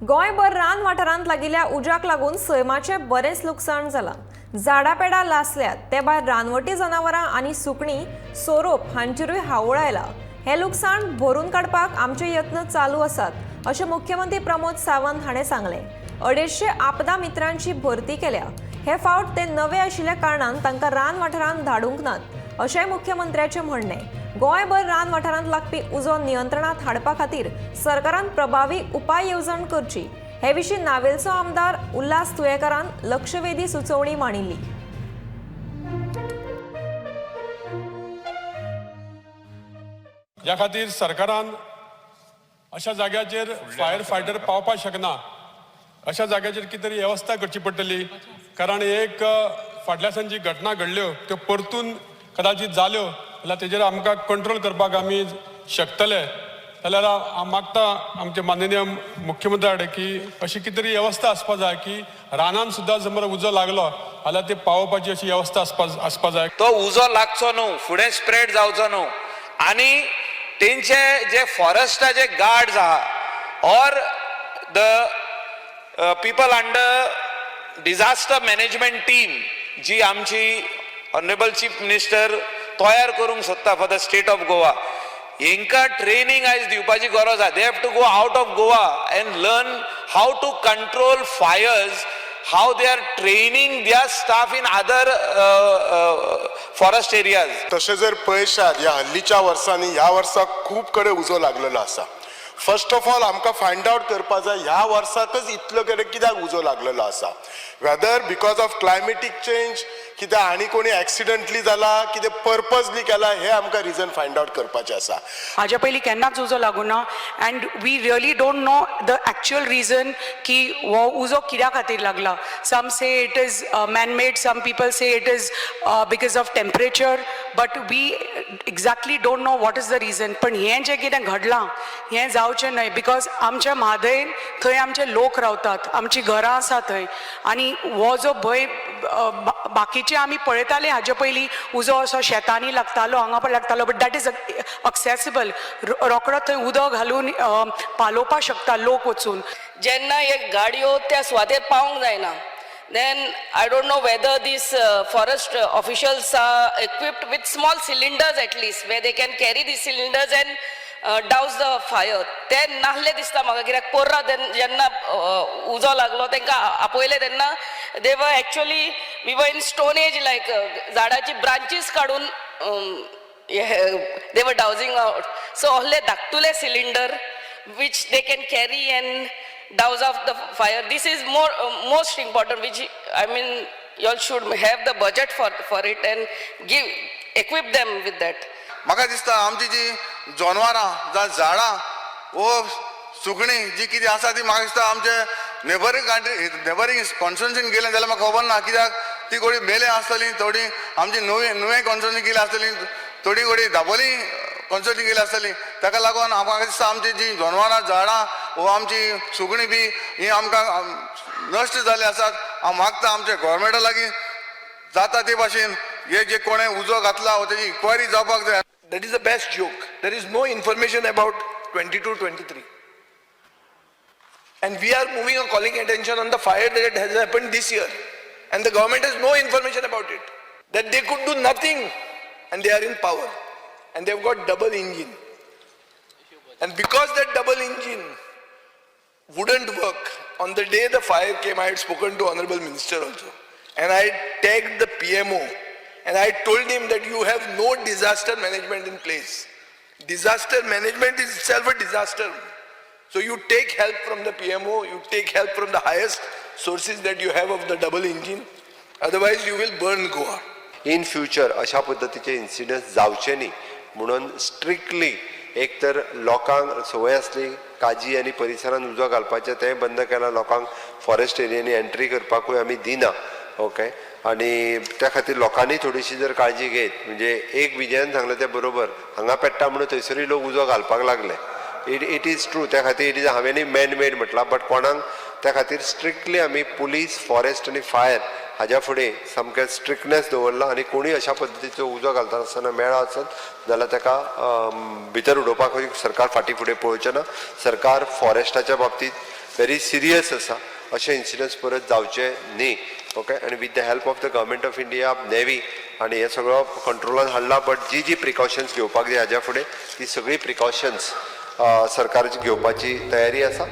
गोंयभर रान वाठारांत लागिल्ल्या उज्याक लागून सैमाचें बरेंच लुकसाण जालां. झाडां पेडां लासल्यात, ते भायर रानवटी जनावरां आनी सुकणीं, सोरोप हांचेरूय हावळ आयला. हें लुकसाण भरून काडपाक आमचे यत्न चालू आसात, अशें मुख्यमंत्री प्रमोद सावंत हाणें सांगलें. 250 आपदा मित्रांची भरती केल्या. हे फावट ते नवे आशिल्ल्या कारणान तांकां रान वाठारांत धाडूंक नात, अशेंय मुख्यमंत्र्याचें म्हणणें. गोंयभर रान वाठारांत लागपी उजो नियंत्रणात हाडपा खातीर सरकारान प्रभावी उपाय येवजण करची. हे विशीं नावेलचो आमदार उल्हास तुयेकारान लक्षवेधी सुचोवणी मांडिल्ली. ह्या खातीर सरकारान अशा जाग्याचेर फायर फायटर पावपाक शकना, अशा जाग्याचेर कितें तरी वेवस्था करची पडटली. कारण एक फाटल्या दिसान जी घटना घडल्यो, त्यो परतून कदाचित जाल्यो जाल्यार तेजेर आमकां कंट्रोल करपाक आमी शकतले. जाल्यार हांव मागता आमचे माननीय मुख्यमंत्र्या कडेन की अशी कितें तरी वेवस्था आसपा जाय की रानान सुद्दां समज उजो लागलो जाल्यार ते पावोवपाची अशी वेवस्था आसपा जाय. तो उजो लागचो न्हू, फुडें स्प्रेड जावचो न्हू आनी तेंचे जे फॉरेस्टाचे गार्ड्स आहा or the people under disaster management team जी आमची ऑनरेबल चीफ मिनिस्टर तयार करूंक सोदता for the state of Goa, हेंकां ट्रेनींग आयज दिवपाची गरज आहा. They have to go out of Goa and learn how to control fires, how they are training their staff in other forest areas. तशें जर पळयशात, ह्या हल्लीच्या वर्सांनी, ह्या वर्साक खूब कडेन उजो लागलेलो आसा. फर्स्ट ऑफ ऑल आमकां फायंड आवट करपा जाय, ह्या वर्साकच इतलो कडेन कित्याक उजो लागलेलो आसा. Whether because of climatic change, कित्याक आनी कोणी एक्सिडंटली जाला, कितें पर्पजली केला, हें आमकां रिजन फायंड आवट करपाचें आसा. हाज्या पयलीं केन्नाच उजो लागूना and we really don't know the actual reason की हो उजो कित्या खातीर लागला. Some say it is man made, some people say it is because of temperature, but we exactly don't know what is the reason. पण हें जें कितें घडलां हें जावचें न्हय, because आमच्या म्हादयन थंय आमचे लोक रावतात, आमची घरां आसा थंय आनी हो जो भंय बाकीचे आमी पळयताले हाजे पयलीं, उजो असो शेतांनी लागतालो, हांगा पण लागतालो, but that is accessible. रोकडो थंय उदक घालून पालोवपाक शकता लोक वचून. जेन्ना एक गाडयो त्या सुवातेर पावंक जायना, then I don't know whether these forest officials are equipped with small cylinders at least, where they can carry these cylinders and douse the fire. ते नासले दिसता म्हाका, कित्याक पोर्रा जेन्ना उजो लागलो, तांकां आपयले तेन्ना they were actually, we were in stone age, like झाडाची ब्रांचीस काडून they were dousing out. So असले धाकटुले cylinder which they can carry and douse off the fire. This is more most important, which, I mean, you all should have the budget for it and give equip them with that. म्हाका दिसता आमची जी जनवरां जावं झाडां वो सुकणीं जी कितें आसा ती, म्हाका दिसता आमचे नेबरींग कंट्री, नेबरींग कॉन्स्टिट्युन्सीन गेलें जाल्यार म्हाका खबर ना, कित्याक ती थोडी मेले आसतली, थोडी आमची नुवें नुवें कॉन्स्टिट्युन्सी गेली आसतली, थोडी थोडी दाबोली कॉन्स्टिट्युन्सी गेली आसतली. ताका लागून म्हाका दिसता आमची जी जनवरां, झाडां वो आमची सुकणीं बी ही आमकां नश्ट जाल्ली आसात. हांव मागता आमच्या गोवोरमेंटा लागीं, जाता ते भाशेन हे जे कोणें उजो घातला हो तेजी इन्क्वायरी जावपाक जाय. That is the best joke. There is no information about 22 23. And we are moving or calling attention on the fire that has happened this year. And the government has no information about it. That they could do nothing. And they are in power. And they've got double engine. And because that double engine wouldn't work, on the day the fire came, I had spoken to Honorable Minister also. And I tagged the PMO. And I told him that you have no disaster management in place. Disaster management is itself a disaster. So you take help from the PMO, you take help from the highest sources that you have of the double engine. Otherwise, you will burn Goa. In future अशा पद्दतीचे incidence जावचे न्ही म्हणून strictly एक तर लोकांक संवय आसली काजी आनी परिसरान उजो घालपाचें, तें बंद केलां. लोकांक फॉरेस्ट एरियांनी एंट्री करपाकूय आमी दिना, ओके. आनी त्या खातीर लोकांनी थोडीशी जर काळजी घेत, म्हणजे एक विजयान सांगलें तें बरोबर, हांगा पेट्टा म्हणून थंयसरूय लोक उजो घालपाक लागले. It is true. त्या खातीर it is, हांवेंय मॅन मेड म्हटलां, बट कोणाक त्या खातीर स्ट्रिक्टली आमी पुलीस, फॉरेस्ट आनी फायर हाज्या फुडें सामकें स्ट्रिक्टनेस दवरला आनी कोणूय अशा पद्दतीचो उजो घालता आसतना मेळा आसत जाल्यार ताका भितर उडोवपाकूय सरकार फाटीं फुडें पळोवचें ना. सरकार फॉरेस्टाच्या बाबतींत व्हेरी सिरियस आसा. अशे इन्सिडंट्स परत जावचे न्ही, ओके. आनी with the help of the government of India, navy आनी हे सगळो कंट्रोलान हाडला, बट जी जी प्रिकॉशन्स घेवपाक जाय हाज्या फुडें ती सगळी प्रिकॉशन्स सरकाराची घेवपाची तयारी आसा.